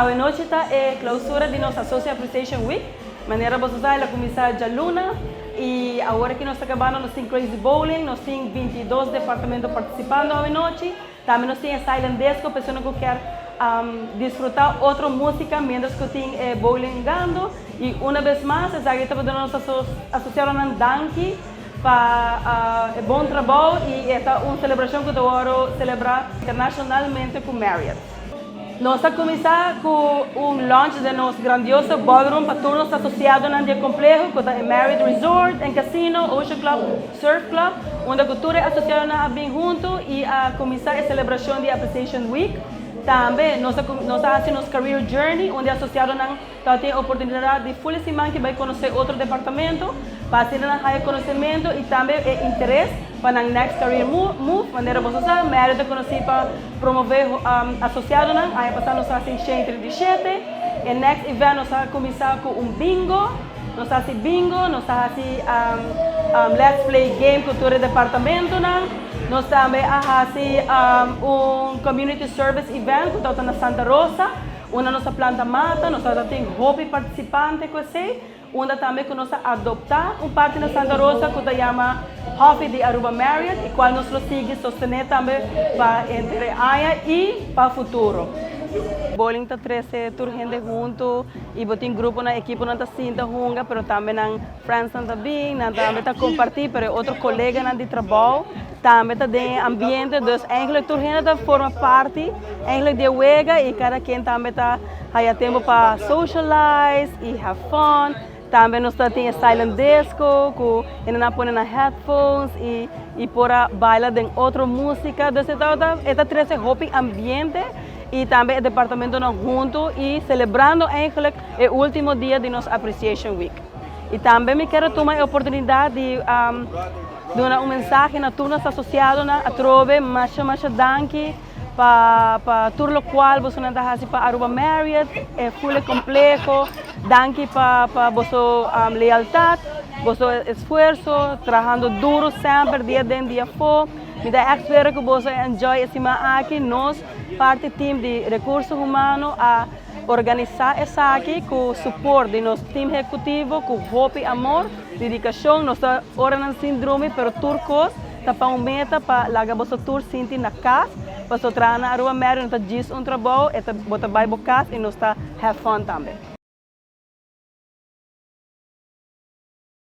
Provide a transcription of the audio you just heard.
Awe ta e clausura di nos Associate Appreciation Week. Manera bo sa, el a cuminsa dialuna y awor cu nos ta cabando, nos tin Crazy Bowling, nos tin 22 departamento participando awe nochi. Tambe nos tin Silent Disco, persona cu kier disfruta otro musica mientras cu tin bowling gando. Y un biaha mas, esaki ta pa nos asociadonan danki pa bon trabou y e ta un celebracion cu ta celebra internacionalmente cu Marriott. Nos a cuminsa cu un launch di nos grandioso ballroom pa tur nos asociadonan di compleho, cu ta Marriott Resort and Casino, Ocean Club, Surf Club, unda tur asociadonan a bin hunto y a cuminsa e celebracion di Appreciation Week. Tambe nos a haci nos Career Journey, unda asociadonan tin oportunidad di full siman cu bay conoce otro departamento, pa asina nan conocimento y tambe interes pa e next career move, manera bo sa, Marriott ta conoci pa promove asociadonan. Aña pasa nos a haci 137, e next event nos a cuminsa cu un bingo, nos a haci bingo, nos a haci Let's Play Game cu tur departamentonan. Nos tambe a haci un community service event cu ta na Santa Rosa, unda nos a planta mata, nos tin hopi participante cu esey, unda tambe cu nos a adopta un parti na Santa Rosa cu ta yama Hofi di Aruba Marriott, y cual nos lo sigui sostene tambe pa entre aña y pa futuro. Bowling ta trece tur hende hunto y bo tin grupo na ekipo nan ta sinta hunga, pero tambe nan friends nan tambe, nan tambe ta comparti, pero otro coleganan di trabou tambe ta den ambiente, dus eigenlijk tur hende ta forma parti eigenlijk di wega y cada ken tambe ta haya tempo pa socialize y have fun. Tambe nos tin silent disco, cu nan pone na headphones y por baila den otro musica. Dus e ta trece hopi ambiente y tambe e departamentonan hunto y celebrando eigenlijk e ultimo dia di nos Appreciation Week. Y tambe mi kier tuma e oportunidad di duna un mensahe na tur asociadonan atrobe, masha masha danki pa tur locual boso ta haci pa Aruba Marriott, e full compleho, danki pa boso lealtad, boso esfuerso, trahando duro semper, dia aden, dia afo. Mi ta spera cu boso enjoy e siman aki, nos parti team di recurso humano a organisa esaki cu suporte di nos team ehecutivo, cu hopi, amor, dedicacion, nos oranan sin drumi, pero tur cos ta pa un meta, pa laga boso tur sinti na cas, pa so traha na Aruba Marriott, no ta djis un trabou, e ta bo ta bay bo cas y nos ta have fun tambe.